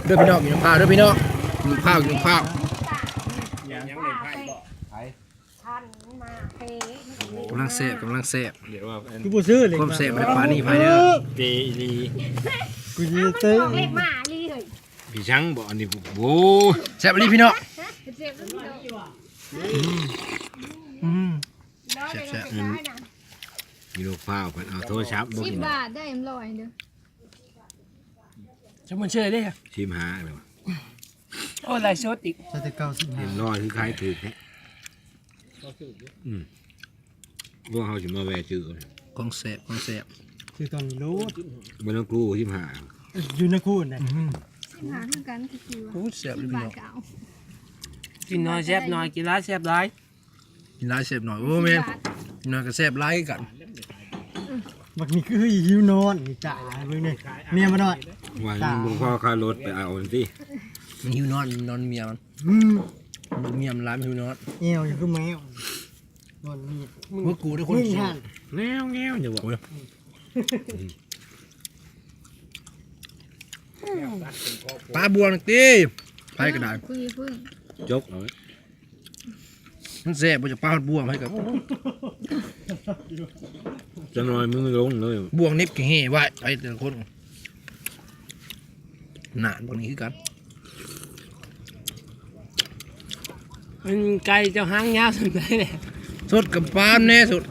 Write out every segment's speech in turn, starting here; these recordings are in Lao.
ເດີພີ່ນ້ອງ ກິນຂ້າວເດີພີ່ນ້ອງ ກິນຂ້າວ ກິນຂ້າວ. ກຳລັງແຊບ ກຳລັງແຊບ ຄືບໍ່ຊື້ເລີຍ ຄວາມແຊບບໍ່ໄດ້ປານນີ້ໃຜເດີ ເຕອີ່ຫຼີ ກູຊິເຕ ພີ່ຊັງບໍ່ ອັນນີ້ ໂອ້ ແຊບອີ່ຫຼີພີ່ນ້ອງ. ອືມ ແຊບໆ ກິນຂ້າວເພິ່ນເອົາໂທລະສັບບໍ່ກິນ ສິບບາດໄດ້ຮ້ອຍເດີ. ຈະມັນເຊີເດ້ ສິບຫ້າແລ້ວ ໂອ້ ໄລຟ໌ສົດອີກ ໃສ່ແຕ່ເກົ່າ ສິບຫ້າ ເຫັນຮ້ອຍຄືຂາຍຖືກແທ້. ອືມ ພວກເຮົາຊິມາແວ່ຊື້ ຂອງແຊບ ຂອງແຊບ ຊື້ຕອນນີ້ໂລດ ບໍ່ນຳກູ ສິບຫ້າ ຢູ່ນຳກູນະ ອືມ ສິບຫ້າຄືກັນ ຄືວ່າ ໂອ້ ແຊບເລີຍພີ່ນ້ອງ. ກິນໜ້ອຍແຊບໜ້ອຍ ກິນຫຼາຍແຊບຫຼາຍ. ກິນຫຼາຍແຊບໜ້ອຍ ໂອ້ແມ່ນ ກິນໜ້ອຍກໍແຊບຫຼາຍຄືກັນ. ບັກນີ້ຄືຫິວນອນນີ້ ຈ້າເບິ່ງນີ້ ເມຍມາໜ້ອຍ ວ່າຍັງບໍ່ພໍຄ່າລົດໄປເອົາຫັ້ນຕິ ມັນຫິວນອນ ນອນເມຍມັນ ອືມ ເມຍມັນຫຼາຍ ມັນຫິວນອນ ແອວຢູ່ຄືແມວ ນອນເມຍ ເມື່ອກູໄດ້ຄົນ ແງວໆ ຢູ່ບໍ່ ໂອ້ຍ ປາບ່ວງນີ້ຕິ ໃຜກໍໄດ້ ຈົກເອົາ ມັນແຊບບໍ່ ຈະປາຮອດບ່ວງໃຫ້ກັບ ຈັກໜ້ອຍມືລົງເລີຍ ບ່ວງໜິບກະແຮ່ໄວ້ ໄປແຕ່ລະຄົນ ໜ້າບັກນີ້ຄືກັນ. ມັນໄກ່ເຈົ້າຫາງຍາວສ່ຳໃດແຫຼະ ສົດກັບປານແນ່ ສົດ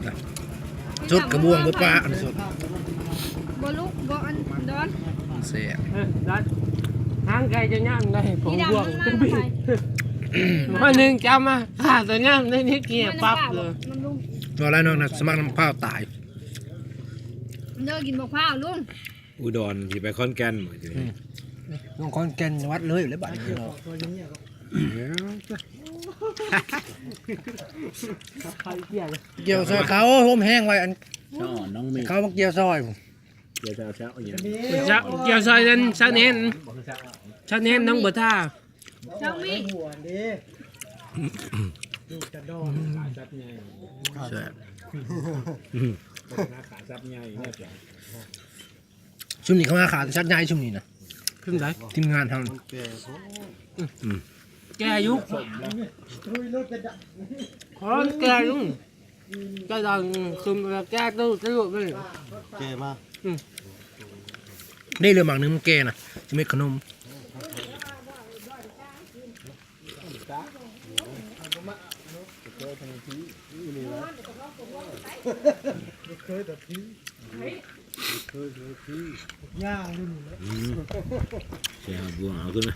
ສົດກັບບ່ວງບໍ່ປາ ອັນສົດ ບໍ່ລຸກ ບໍ່ອັນດອນ ແຊບ ເອີ ດອນ ຫາງໄກ່ຈະຍາວໄດ້ ຜົງບ່ວງ ມາໜຶ່ງຈຳມາ ຂ້າຕົວຍາວໄດ້ນິດເກຍປັບເລີຍ ບໍ່ໄດ້ນ້ອງນະ ສະໝັກນຳພ້າວຕາຍ ເດີ ກິນບັກພ້າວລຸງ ອຸດອນຊິໄປຂອນແກ່ນມື້ນີ້ ອືມ ລົງຂອນແກ່ນວັດເລີຍແລ້ວບັດນີ້ເນາະ ກ່ຽວຊອຍເຂົາ ໂຮມແຮງໄວ້ ອັນ ເຂົາມາກ່ຽວຊອຍ ກ່ຽວຊອຍນັ້ນ ຊາວແໜ້ນ ຊາວແໜ້ນໜອງບົວທາ ເຈົ້າມີ ແຊບ ຊຸມນີ້ເຂົາມາຂາແຕ່ສັດໃຫຍ່ ຊຸມນີ້ນະ ຂຶ້ນໃດ ທີມງານເຮົາ ແກ່ຢູ່ ຂອງແກ່ຢູ່ ກະດັງຂຶ້ນແກ່ຕູ້ຕະລຸດເລີຍ ແກ່ມາ ອືມ ນີ້ເຫຼືອໝາກໜຶ່ງມັນແກ່ນະ ຊິເຮັດຂະໜົມ ເຄີຍແຕ່ພີ ອືມ ໃສ່ຫາບ່ວງເອົາຂຶ້ນມາ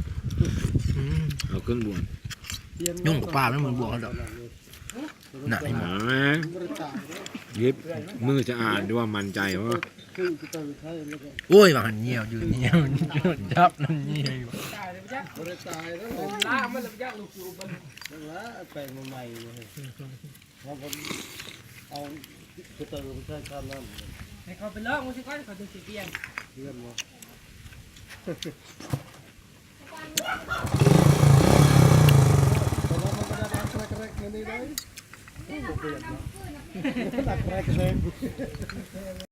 ອືມ ເອົາຂຶ້ນບ່ວງ ຍຸງກັບປາກມັນບໍ່ບ່ວງເຮົາດອກ ໜ້າ ເຫັນບໍ່ ຫຍິບມືສະອາດ ຫຼືວ່າໝັ້ນໃຈບໍ່? ໂອ້ຍ ວ່າຫັ້ນຍ່ຽວຢູ່ ຍ່ຽວ ຈັບນຳຍ່ຽວຢູ່ ບໍ່ໄດ້ຕາຍແລ້ວ ລ້າງມັນແລ້ວ ມັນຢາກລຸກຢູ່ ມັນລ້າແປງມາໃໝ່ເລີຍ ເຮົາກໍເອົາກະເຕີໄປໃສ່ຄາບນ້ຳ ໃຫ້ເຂົາໄປລອງເບິ່ງຊິກ່ອນ ເຂົາຈຶ່ງຊິປ່ຽນ ປ່ຽນບໍ່? ແຕ່ວ່າມັນກໍໄດ້ດັງແກຣກໆ ແນວນີ້ເດ້ ບໍ່ປ່ຽນເນາະ ດັງແກຣກໆ.